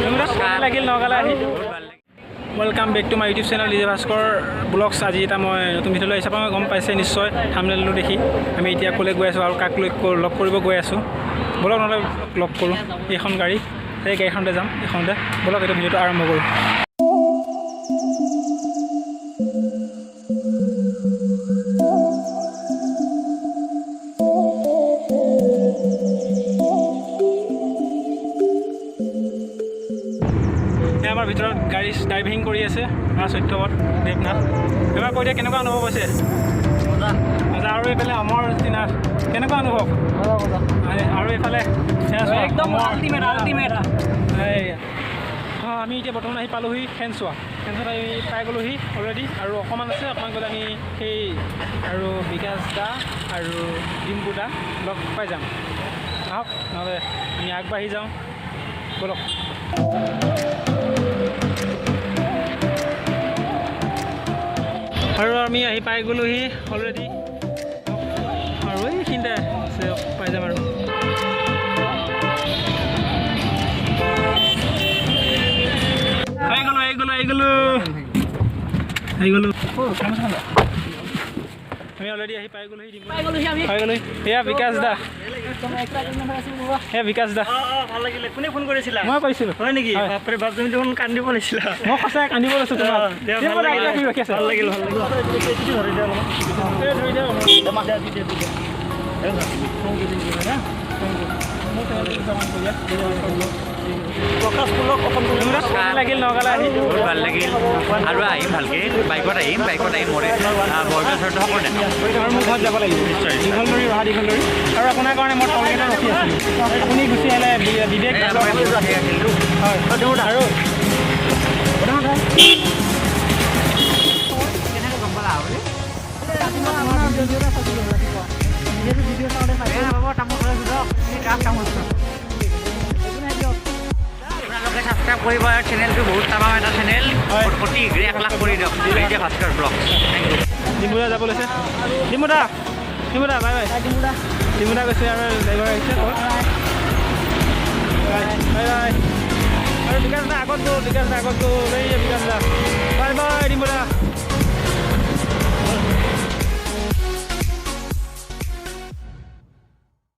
কেনে লাগিল নগাঁৱলৈ আহি? Welcome back to my YouTube channel DJ Bhaskar blogs. আজি এটা মই নতুন ভিডিঅ' লৈ আহিছোঁ। আপোনালোকে গম পাইছে নিশ্চয় থাম্বনেইলটো দেখি আমি এতিয়া ক'লৈ গৈ আছোঁ আৰু কাক লৈ লগ কৰিব গৈ আছোঁ। ব'লক নহ'লে লগ কৰোঁ। এইখন গাড়ী, সেই গাড়ীখনতে যাম, এইখনতে। ব'লক, এইটো ভিডিঅ'টো আৰম্ভ কৰোঁ। এই আমাৰ ভিতৰত গাড়ী ড্ৰাইভিং কৰি আছে আমাৰ চৈত্যবত দেৱনাথ। এবাৰ কৈ দিয়া, কেনেকুৱা অনুভৱ হৈছে? মজা। আৰু এইফালে অমৰ জ্যোতিনাথ, কেনেকুৱা অনুভৱ? আৰু এইফালে সেয়া চোৱা, একদম অমৰ। Ultimate, ultimate. এইয়া। অঁ, আমি এতিয়া বৰ্তমান আহি পালোহি খেনচোৱা। খেনচোৱাত আমি পাই গ'লোহি অলৰেডি আৰু অকণমান আছে, অকণমান গ'লে আমি সেই আৰু বিকাশ দা আৰু ডিম্পু দা লগ পাই যাম। আহক নহ'লে আমি আগবাঢ়ি যাওঁ, ব'লক। আৰু আমি আহি পাই গ'লোহি অলৰেডি আৰু এইখিনিতে আছে, পাই যাম আৰু। আহি গ'লো, আহি গ'লো, আহি গ'লো, আহি গ'লো। আমি অলৰেডি আহি পাই গ'লোহি। পাই গ'লোহি আমি। পাই গ'লোহি। এয়া বিকাশ দা, এয়া বিকাশ দা। ভাল লাগিলে। কোনে ফোন কৰিছিলা? মই কৈছিলোঁ। হয় নেকি? হয়। বাপৰে বাপ, তুমি দেখোন কান্দিব লাগিছিলা। মই সঁচাই কান্দিব লৈছোঁ তোমাক। দিয়া, ডিম্পু ভাল দা, লাগিলে। এতিয়া কি ৰখি আছে? ভাল লাগিল, ভাল লাগিল। ধৰি দিয়া অলপমান। এই ধৰি দিয়া অলপ। দিয়া, দি দিয়া, দি দিয়া। মোৰ চেনেলটো দুটামান কৰি দিয়া। প্ৰকাশ পুলক অসম। ডিম্পু দা, কেনে লাগিল নগাঁৱলৈ আহি? বহুত ভাল লাগিল আৰু আহিম ভালকে, বাইকত আহিম, বাইকত আহিম। মোৰে বৰপেটা চৰটো সকলো দেখাম। আৰু মোৰ ঘৰত যাব লাগিব। দীঘলদৰি, ৰহা দীঘলদৰি। আৰু আপোনাৰ কাৰণে মই টলগেটত ৰখি আছিলোঁ, আপুনি গুচি আহিলে। বিবেক। এই আমাৰ আছিলতো। হয়, আৰু কেনেকৈ গম পালা আপুনি? তামোল। আপোনালোকে ছাবস্ক্ৰাইব কৰিব আৰু চেনেলটো, বহুত তামাম এটা চেনেল। অতি শীঘ্ৰে 1 লাখ কৰি দিয়ক। এতিয়া ভাস্কৰ ব্লগ, thank U. ডিম্বুদা যাব লৈছে। ডিম্বুদা, ডিম্বুদা, বাই বাই। ডিম্বুদা গৈছে আৰু ড্ৰাইভাৰ আহিছে। Bye bye bye. আৰু বিকাশ দা আগত গ'ল, বিকাশ দা আগত গ'ল। এই বিকাশ দা, বাই বাই। ডিম্বুদা।